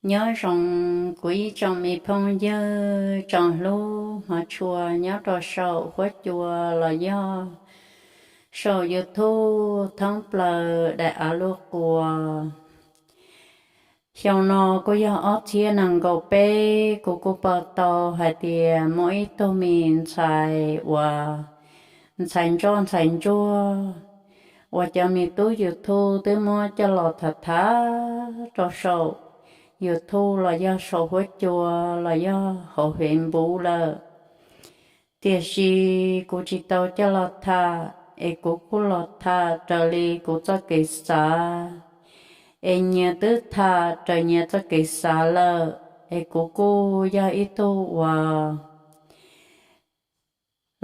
Nyob zoo kuv ib tsoom me phooj ywg tsoom hlub hmov tshua nyob rau saum huab cua los yog saum YouTube thoob plaws daim av luaj quas. Xyoo no kuj yog ob txhiab nees nkaum peb, kuv kuj pom tau hais tias muaj ib tug me ntxhais uas ntxhais ntsoj ntxhais ntsuag uas cov me tub YouTube twb muab coj los tham tham rau saum YouTube los yog saum huab cua los yog hauv Facebook lawm. Tiam sis kuv tsis tau coj los tham, es kuv kuj los tham raws li kuv txoj kev xav, es nyias twb tham raws nyias txoj kev xav lawm, es kuv kuj yog ib tug uas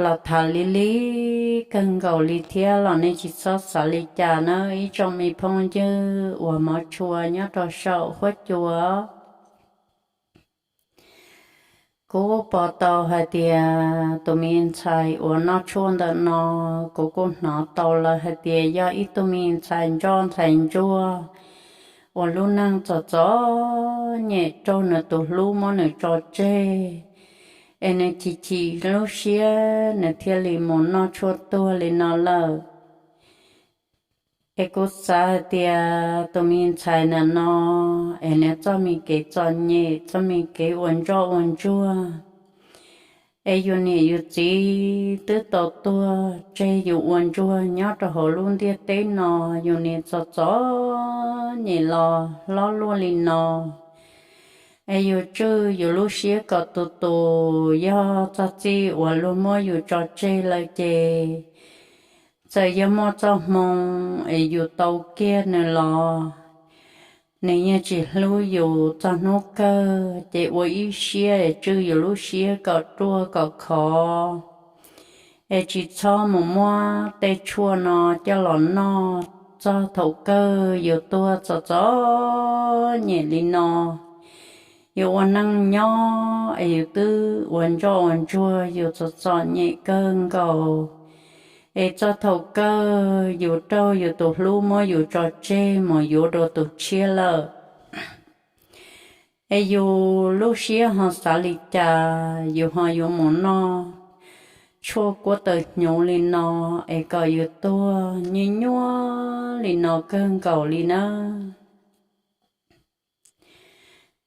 los tham li li kawg nkaus li thiab los nej tsis txhob xav li cas nawb ib tsoom me phooj ywg uas hmov tshua nyob rau saum huab cua. Kuv kuj pom tau hais tias tus me ntxhais uas noj tshuaj ntawm no, kuv kuj hnov tau lawm hais tias yog ib tug me ntxhais ntsoj ntxhais ntsuag uas lub neej txom txom nyem raug nws tus hlub muab nws tso tseg, es nws chim chim lub siab nws thiaj li mus noj tshuaj tuag li no lawm. Es kuv xav hais tias tus me ntxhais ntawm no, es nws txoj me kev txom nyem, txoj me kev ua ntsoj ua ntsuag, es yus niam yus txiv twb tau tuag tseg yus ua ntsuag nyob rau hauv lub ntiaj teb no, yus niam txom txom nyem los hlob luaj li no. Es yus tswj yus lub siab kom tus tus, yog txog txij uas luag muab yus tso tseg lawm ces, txawm yog muaj txoj hmoo es yus tau kiag nws los, nws yeej tsis hlub yus txog hnub kawg, ces ua ib siab es tswj yus lub siab kom ruaj kom khov, es tsis txhob mus muab tej tshuaj no coj los noj txog thaum kawg yus tuag txom txom nyem li no. Yus ua neej nyob es yus twb ua ntsoj ua ntsuag yus txom txom nyem kawg nkaus, es txog thaum kawg yus raug yus tus hlub muab yus tso tseg mus yuav dua tus tshiab lawm. Es yus lub siab ho xav li cas, yus ho yuav mus noj tshuaj kuab taws hnyuv li no, es kom yus tuag nyuaj nyuaj li no kawg nkaus li nawb.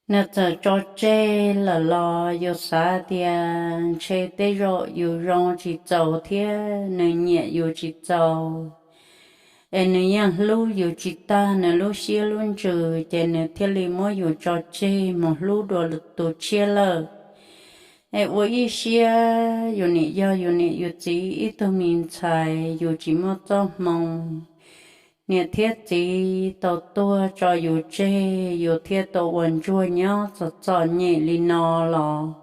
Nws txawm tso tseg lawm los yus xav tias ntshe tej zaum yus zoo tsis txaus thiab nws nyiam yus tsis txaus, es nws yeej hlub yus tsis tag nws lub siab lub ntsws, ces nws thiaj li muab yus tso tseg mus hlub dua tus tshiab lawm. Es ua ib siab, yus niam yog yus niam yus txiv ib tug me ntxhais, yus tsis muaj txoj hmoo, niam thiab txiv tau tuag tso yus tseg, yus thiaj tau ua ntsuag nyob txom txom nyem li no los,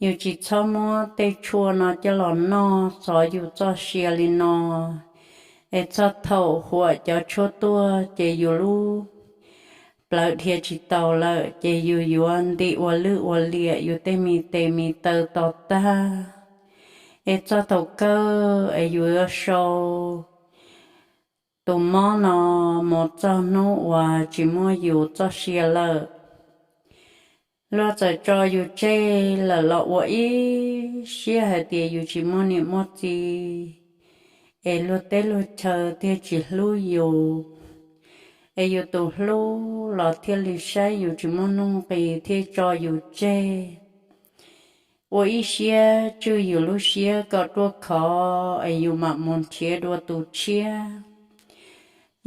yus tsis txhob muab tej tshuaj no coj los noj xov yus txoj sia li no. Es txog thaum huam cov tshuaj tuaj ces yus lub plawv dhia tsis taus lawm, ces yus yuav nti ua lwj ua liam, yus tej me tes me taw to tag. Es txog thaum kawg es yus yuav sau tus mob no mus txog hnub uas tsis muaj yus txoj sia lawm. Luag txawm tso yus tseg lawm los ua ib siab hais tias yus tsis muaj niam muaj txiv, es luag teb luag chaw thiaj tsis hlub yus, es yus tus hlub los thiaj li saib yus tsis muaj nuj nqis thiaj tso yus tseg. Ua ib siab tswj yus lub siab kom ruaj khov es yus mam mus nrhiav dua tus tshiab.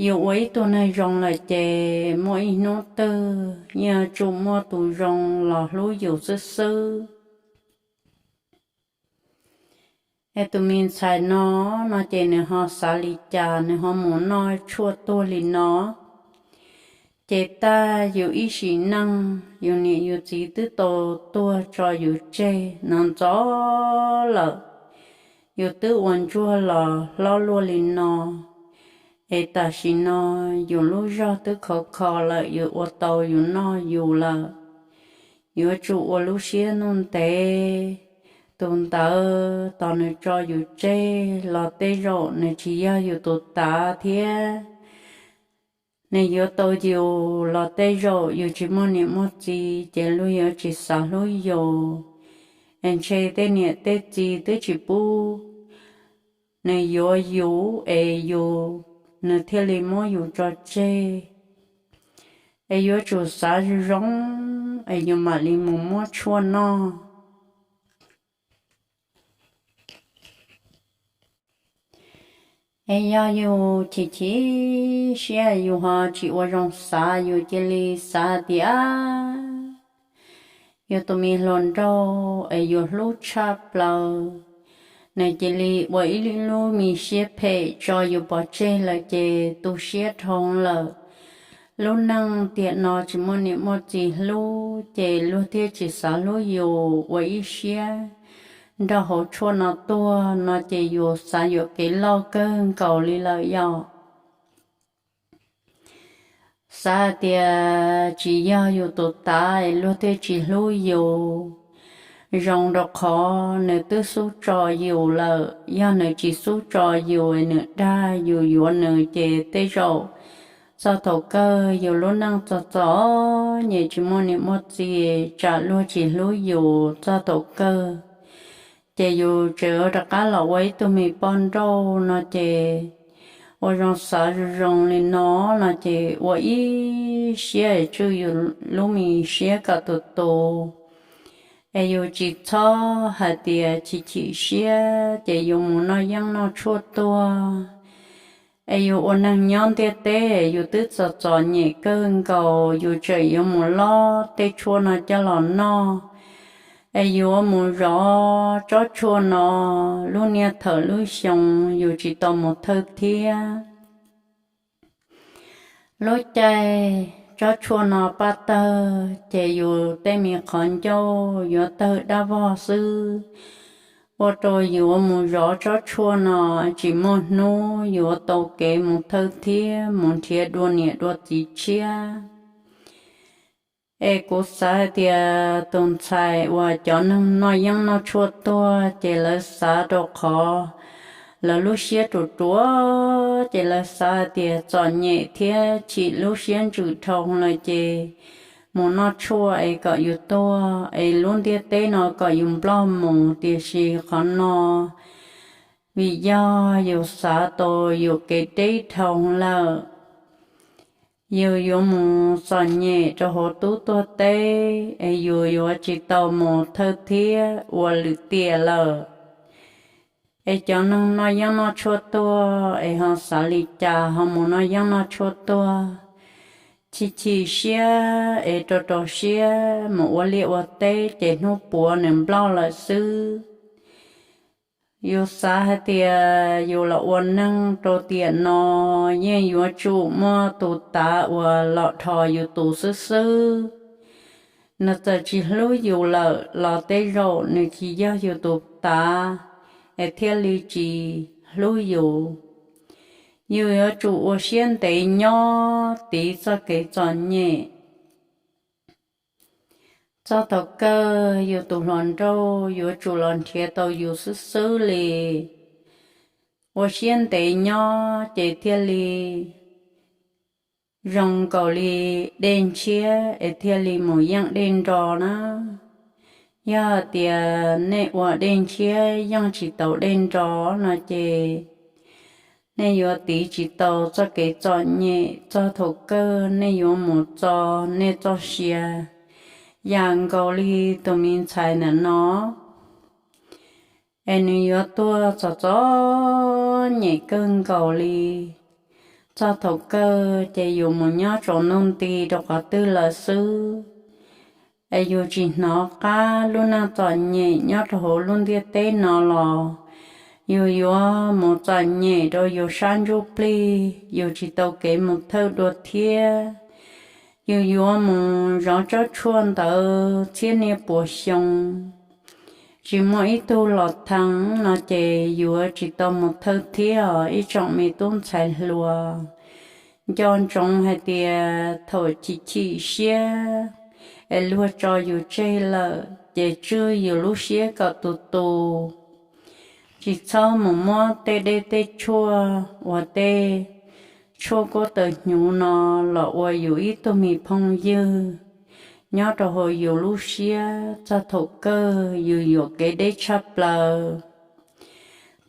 Yus ua ib tug neeg zoo lawm ces muaj ib hnub twg yeej yuav tsum muaj tus zoo los hlub yus xwb xwb. Es tus me ntxhais no, no ces nws ho xav li cas nws ho mus noj tshuaj tuag li no? Ces tag yus ib sim neej, yus niam yus txiv twb tau tuag tso yus tseg no ntxov lawm, yus twb ua ntsuag los hlob luaj li no, es tam sim no yus lub zog twb khov kho lawm, yus ua tau yus noj yus lawm, yuav tsum ua lub siab nuj ntev. Tus ntawd tos nws tso yus tseg los tej zaum nws tsis yog yus tus tav thiab. nws yuav tau yus los tej zaum yus tsis muaj niam muaj txiv ces luag yuav tsis xav hlub yus, es ntshe tej niam tej txiv twb tsis pub nws yuav yus es yus, nws thiaj li muab yus tso tseg. Es yuav tsum xav zoo zoo es yus mam li mus muab tshuaj noj. Es yog yus chim chim siab yus ho tsis ua zoo xav, yus cia li xav tias yus tus me hluas nraug es yus hlub tshaj plaws, nws cia li ua ib lub me siab phem tso yus pov tseg lawm ces tu siab dhau lawm. Lub neej tiam no tsis muaj niam muaj txiv hlub ces luag thiaj tsis xav hlub yus, ua ib siab nrog hauv tshuaj no tuag no ces yus xav yuam kev loj kawg nkaus li lawm yom. Xav hais tias tsis yog yus tus tav es luag thiaj tsis hlub yus, zoo rau qhov nws twb xub tso yus lawm. Yog nws tsis xub tso yus es nws dag yus yuav nws ces tej zaum txog thaum kawg yus lub neej txog txom nyem tsis muaj niam muaj txiv, tsam luag tsis hlub yus txog thaum kawg ces yus tseem rov qab los ua ib tug me poj nrauj no ces ua zoo xav zoo zoo li no no ces ua ib siab tswj yus lub me siab kom tus tus, es yus tsis txhob hais tias chim chim siab ces yus mus noj yeeb noj tshuaj tuag. Es yus ua neeg nyob ntiaj teb yus twb txom txom nyem kawg nkaus, yus tseem yuav mus lob tej tshuaj no coj los noj, es yuav mus zov tsob tshuaj no lub niaj thaum lub xyoo yus tsis tau mus thawj thiab. Lub caij tsob tshuaj no pab tawg ces yus tej me qhov ncauj yuav tawg dab vog xwb, ua rau yuav mus zov tsob tshuaj no tsis muaj hnub yuav tau kev mus thawj thiab mus nrhiav dua niam dua txiv tshiab. Es kuv xav hais tias tus ntxhais uas cov neeg noj yeeb noj tshuaj tuag ces lawv xav rau qhov lawv lub siab ruam ruam ces lawv xav hais tias txom nyem thiab chim lub siab ntsws dhau lawm ces mus noj tshuaj es kom yus tuag es lub ntiaj teb no kom yus nploj mus. Tiam sis qhov no vim yog yus xav tau yus kev deb dhau lawm, yus yuav mus txom nyem rau hauv tub tuag teb es yus yuav tsis tau mus thawj thiab ua lwm tiam lawm. Es cov neeg noj yeeb noj tshuaj tuag es ho xav li cas ho mus noj yeeb noj tshuaj tuag? Chim chim siab es rau rau siab mus ua liaj ua teb ces hnub puav nws nploj lawm xwb. Yus xav hais tias yus los ua neeg rau tiam no yeej yuav tsum muaj tus tav uas los dhos yus tus xwb xwb. Nws txawm tsis hlub yus lawm los tej zaum nws tsis yog yus tus tav es thiaj li tsis hlub yus. Yus yuav tsum ua siab ntev nyob tiv txoj kev txom nyem. Txog thaum kawg yus tus hluas nraug yuav tsum los nrhiav tau yus xwb xwb li. Ua siab ntev nyob ces thiaj li zoo nkaus li dej ntshiab es thiaj li mus yeej dej nro na. Yog hais tias nej ua dej ntshiab yeej tsis tau dej nro no ces nej yuav tiv tsis tau txoj kev txom nyem. Txog thaum kawg nej yuav mus txo nej txoj sia yam nkaus li tus me ntxhais ntawm no es nws yuav tuag txom txom nyem kawg nkaus li. Txog thaum kawg ces yus mus nyob tsaus ntuj nti rau qhov twg lawm xwb, es yus tsis hnov qab lub neej txom nyem nyob rau hauv lub ntiaj teb no los yus yuav mus txom nyem rau yus sab ntsuj plig, yus tsis tau kev mus thawj dua thiab. Yus yuav mus zov tsob tshuaj ntawd txhiab niaj puas xyoo, tsis muaj ib tug los thee no ces yuav tsis tau mus thawj thiab os ib tsoom me tub ntxhais hluas. Nco ntsoov hais tias thaum chim chim siab es luag tso yus tseg lawm ces tswj yus lub siab kom tus tus. Tsis txhob mus muab tej dej tej tshuaj uas tej tshuaj kuab taws hnyuv no los ua yus ib tug me phooj ywg nyob rau hauv yus lub siab txog thaum kawg yus yuam kev deb tshaj plaws.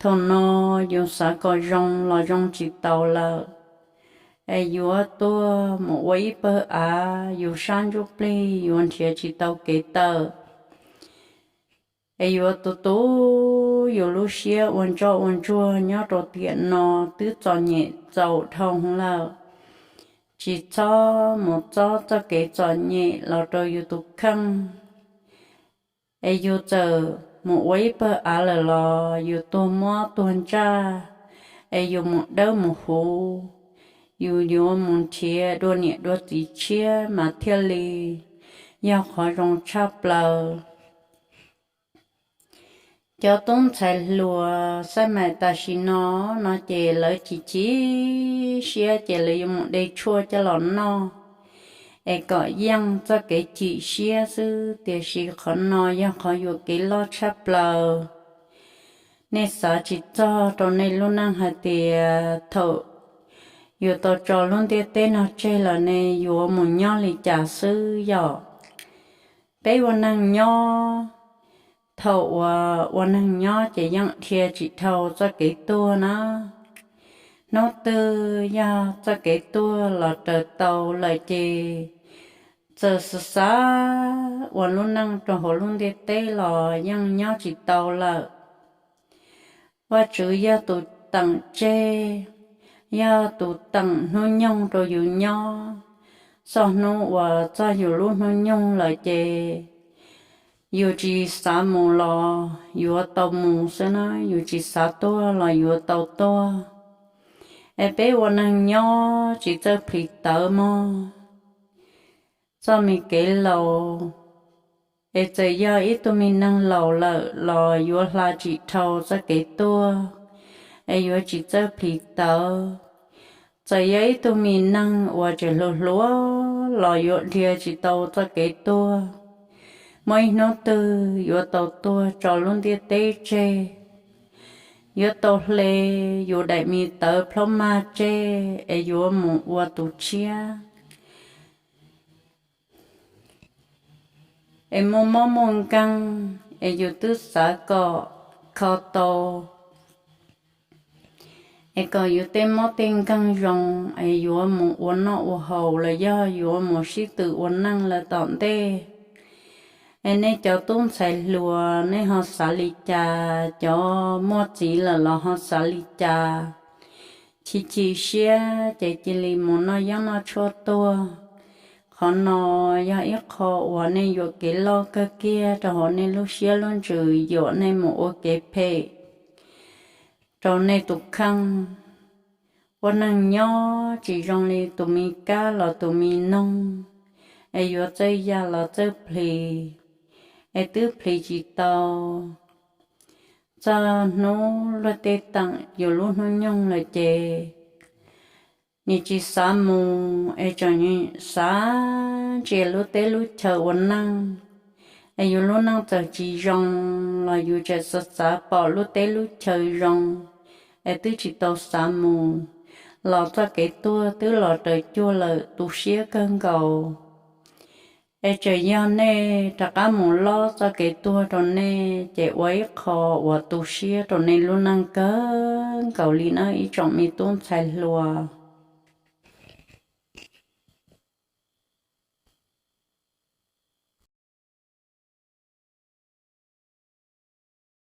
Thaum no yus xav kom zoo los zoo tsis taus lawm, es yuav tuag mus ua ib pawg av, yus sab ntsuj plig yuav nrhiav tsis tau kev tawm, es yuav tu tu yus lub siab ua ntsoj ua ntsuag nyob rau tiam no twb txom nyem txaus dhau lawm. Tsis txhob mus txob txoj kev txom nyem los rau yus tus kheej. Es yus txawm mus ua ib pawg av lawm los yus tuag mob tuag ntsaj, es yus mus dawb mus huv, yus yuav mus nrhiav dua niam dua txiv tshiab mas thiaj li yog qhov zoo tshaj plaws. Cov tub ntxhais hluas xab mais tam sim no, no ces lawv chim chim siab ces lawv yuav mus de tshuaj coj los noj, es kom yeej txoj kev chim siab xwb, tiam sis qhov no yog qhov yuam kev loj tshaj plaws. Nej xav tsis txog rau nej lub neej hais tias thaum yus tau tso lub ntiaj teb no tseg lawm ne yuav mus nyob li cas xwb yom. Peb ua neeg nyob, thaum uas ua neeg nyob ces yeej dhia tsis dhau txoj kev tuag na. Hnub twg yog txoj kev tuag los raws tau lawm ces txawm xav xav ua lub neej rau hauv lub ntiaj teb los yeej nyob tsis tau lawm. Vajtswv yog tus teem tseg, yog tus teem hnub nyoog rau yus nyob. Txog hnub uas txog yus lub hnub nyoog lawm ces yus tsis xav mus los yuav tau mus xwb na, yus tsis xav tuag los yuav tau tuag. Es peb ua neeg nyob tsis txawj plhis tawv mog. Txoj me kev laus, es txawm yog ib tug me neeg laus lawm los yuav hla tsis dhau txoj kev tuag, es yuav tsis txawj plhis tawv. Txawm yog ib tug me neeg uas tseem hluas hluas los yuav dhia tsis tau txoj kev tuag. Muaj ib hnub twg yuav tau tuag tso lub ntiaj teb tseg, yuav tau hle yus daim me tawv plhaub mag tseg es yuav mus ua tus tshiab. Es muaj mob muaj nkeeg, es yus twb xav kom kho tau, es kom yus tej mob tej nkeeg zoo, es yuav mus ua noj ua haus los yog yuav mus sib tw ua neej lawm tom ntej. Es nej cov tub ntxhais hluas nej ho xav li cas, cov muaj txiv lawm los ho xav li cas? Chim chim siab ces cia li mus noj yeeb noj tshuaj tuag. Qhov no yog ib qho uas nej yuam kev loj kawg kiag rau hauv nej lub siab lub ntsws, yuam nej mus ua kev phem rau nej tus kheej. Ua neeg nyob tsis zoo li tus me kab los tus me noog, es yuav txawj ya los txawj plhis, es twb plhis tsis tau. Txog hnub luag tej teem yus lub hnub nyoog lawm ces nim tsis xav mus, es tseem xav ntsia lub teb lub chaw ua neej. Es yus lub neej txawm tsis zoo los yus tseem xav xav pom lub teb lub chaw zoo, es twb tsis tau xav mus, los txoj kev tuag twb los raws cuag lawm, tu siab kawg nkaus. Es tseem yog nej rov qab mus lob txoj kev tuag rau nej, ces ua ib qho uas tu siab rau nej lub neej kawg nkaus li na ib tsoom me tub ntxhais hluas.